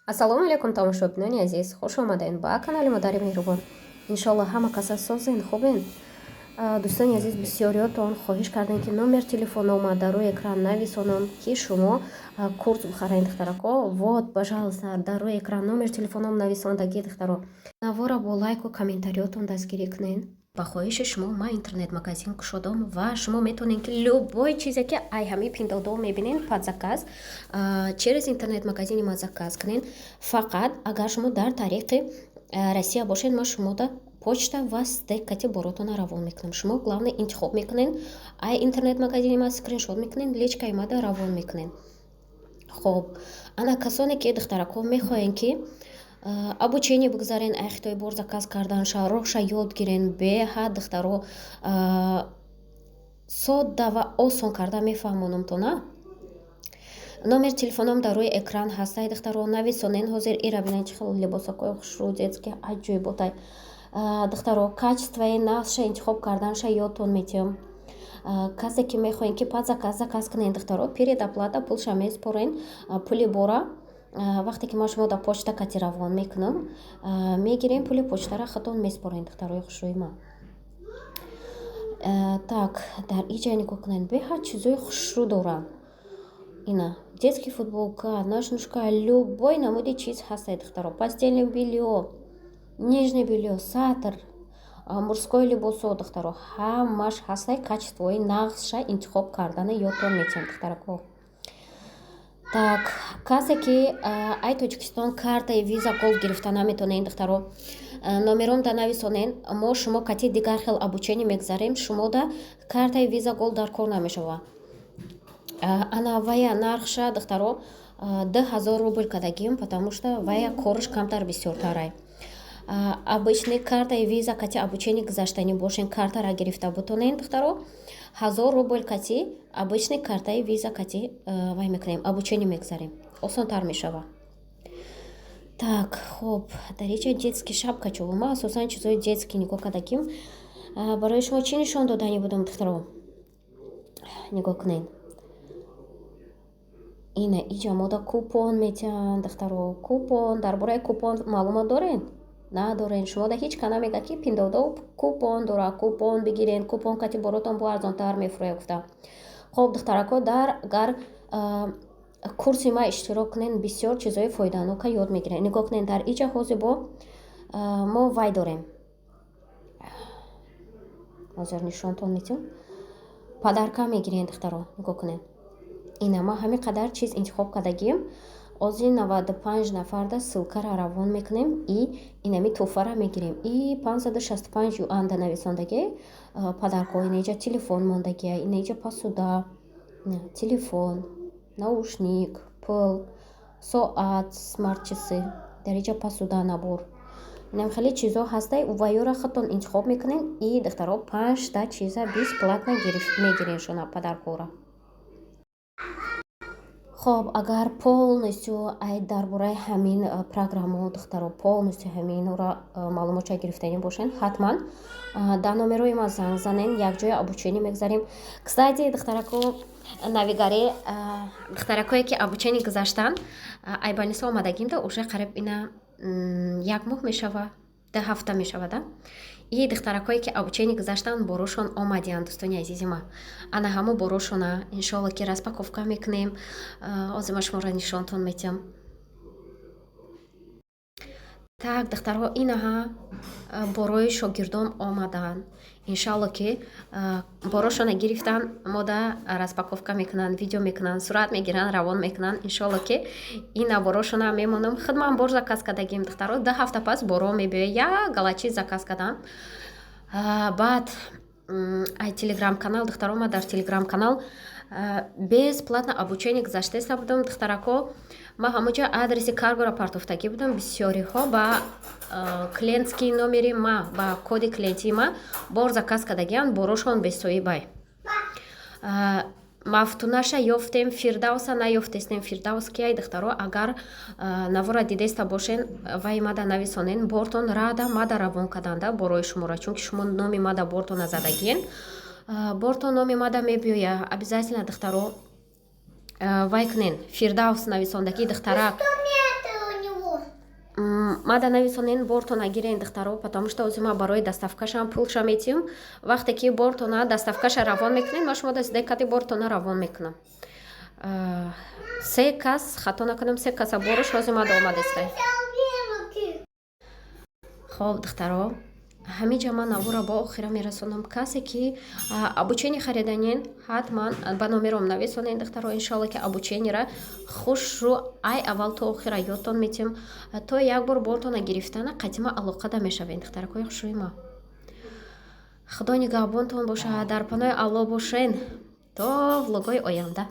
Ассалому алайкум, тамошобинони азиз, хуш омадед ба канали Модари Меҳрубон. Иншолло, ҳама каса созен, хубен. Дӯстони азиз, бисёриётон хоҳиш кардем, ки номер телефонома дар рӯи экран нависонам, ки шумо курс бихаред, духтарако. Вот, пожалуйста, дар рӯи экран номер телефоном нависондаги, духтаро. Навора бо лайку комментариётон дастгирӣ кунед. Ба хоҳиши шумо ман интернет-магазин кушодам ва шумо метавонед, ки любой чизе, ки ай ҳамин Пиндодо мебинед, под заказ через интернет-магазини ма заказ кунед. Фақат агар шумо дар тариқи Россия бошед, ман шумода почта ва СДЭК кати боротона равон мекунам. Шумо, главное, интихоб мекунед, ай интернет-магазини ма скриншот мекунед, личкаи мада равон мекунед. Хоб, ана касоне ки, духтарако, мехоҳем, ки обучение бигзарен, ай хитои бор заказ карданша, роҳша ёд гирен, беҳад, духтаро, содда ва осон карда мефаҳмонамтона. Номер телефоном дар рӯи экран ҳастай, духтаро, нависонен. Ҳозир ира бинед, чӣ хел либосакои хушрӯ, детский, аҷоиботай, духтаро. Качествои нағзша интихоб карданша ёдтон метиҳам. Касе ки мехоҳем, ки под заказ заказ кунед, духтаро, предоплата пулша меспорен. Пули бора, вақте ки ман шумо дар почта кати равон мекунам, мегирем, пули почтара худтон меспорен, духтарои хушрӯи ман. Так, дар иҷа нигоҳ кунед, беҳад чизои хушрӯ доранд. Ина детский футболка, ночнушка, любой намуди чиз ҳастай, духтаро. Постельное белье, нижнее белье, сатр, мужской либосо, духтаро, ҳамаш ҳастай. Качествои нағзша интихоб кардана ёдтон метиҳам, духтарако. Так, касе ки ай Тоҷикистон картаи Виза Голд гирифта наметонед, духтаро, номером да нависонен, мо шумо кати дигар хел обучение мегзарем, шумода картаи Виза Голд дар кор намешавад. Ана вая нархша, духтаро, 2000 рубл кардагим, потому что вая корш камтар, бисёртарай. Обычный картаи Виза кати обучение гузаштанӣ бошен, картара гирифта бутонен, духтаро, 1000 рубл кати обычный картаи Виза кати вай мекунем, обучение мегзарем, осонтар мешава. Так, хоб, дар инҷа детский шапка чо. Ма асосан чизои детский нигоҳ кардагим. Барои шумо чӣ нишон додани будам, духтаро? Нигоҳ кунед, ина иҷа мода купон метиҳанд, духтаро, купон. Дар бораи купон маълумот доред, надоред? Шумода ҳеҷ ка намегӯяд, ки Пиндодо купон дора, купон бигирен, купон кати боротон бо арзонтар мефурӯяд гуфта. Хоб, духтарако, дар гар курси ма иштирок кунед, бисёр чизҳои фоиданока ёд мегиред. Нигоҳ кунед, дар иҷа ҳозир бо мо вай дорем, ҳозир нишонтон метиҳам, подарка мегиред, духтаро. Нигоҳ кунед, ина ма ҳамин қадар чиз интихоб кардагием. Ози 95 нафарда ссылкара равон мекунем и инами тӯҳфара мегирем. И 565 юанда нависондаги подаркҳо. Инаиҷа телефон мондагия, инаиҷа посуда, телефон, наушник, пул, соат, смарт-часы, дар иҷа посуда набор. Инам хеле чизҳо ҳастай, ва ёра худтон интихоб мекунед. И, духтаро, панҷта чиза бесплатно мегирен шуна, подаркҳоро. Хоб, агар полностью ай дар бораи ҳамин программао, духтаро, полностью ҳаминро маълумотча гирифтанӣ бошед, ҳатман дар номерои ма занг занен, якҷоя обучение мегзарем. Кстати, духтарако, навигаре, духтаракое ки обучение гузаштанд, айбанисо омадагимда уже қариб ина як моҳ мешава, 2 ҳафта мешавада. И духтаракое ки обучение гузаштанд, борошон омадиянд, дӯстони азизи ма. Ана ҳамо борошона, иншоалло, ки распаковка мекунем. Ҳозир ма шуморо нишонтон метиҳам. Так, духтарҳо, инаҳа борои шогирдон омаданд. Иншалло, ки борошона гирифтан, мода распаковка мекунанд, видео мекунанд, сурат мегиранд, равон мекунанд. Иншалло, ки ина борошона мемонам. Худман бор заказ кардагим, духтаро, 2 ҳафта пас боро мебиёяд. Як галачи заказ кардам. Баъд ай телеграм канал, духтаро, ма дар телеграм канал бесплатно обучение гузаштаиста будам, духтарако. Ма ҳамоҷа адреси каргоро партофтагӣ будам. Бисёриҳо ба клиентский номери ма, ба коди клиентии ма бор заказ кардагианд, борошон бесоибай. Мафтунаша ёфтем, Фирдавса наёфтестем. Фирдавс кияй, духтаро? Агар навора дидеста бошен, вай мада нависонен, бортон рада мада равон карданда борои шуморо, чунки шумо номи мада бортона задагиен, бортон номи мада мебиёя обязательно. Духтаро, вай кунен, Фирдавс нависондагӣ духтарак. Мада нависонен, бортона гирен, духтаро, потому что ози ма барои доставкашам пулша метиҳам. Вақте ки бортона доставкаша равон мекунем, ма шумо дастдекати бортона равон мекунам. Се кас, хато накунам, се каса боруш ҳози мада омадестай. Хоб, духтаро, ҳамиҷа ман навора ба охира мерасонам. Касе ки обучение хариданен, ҳатман ба номером нависонен, духтаро. Иншоалло, ки обучениера хушрӯ ай аввал то охира ёдтон метиҳам. То як бор бортона гирифтана қатима алоқада мешавем, духтаракои хушрӯи ма. Худо нигаҳбонтон бошад, дар паноҳи Алло бошен. То влогҳои оянда.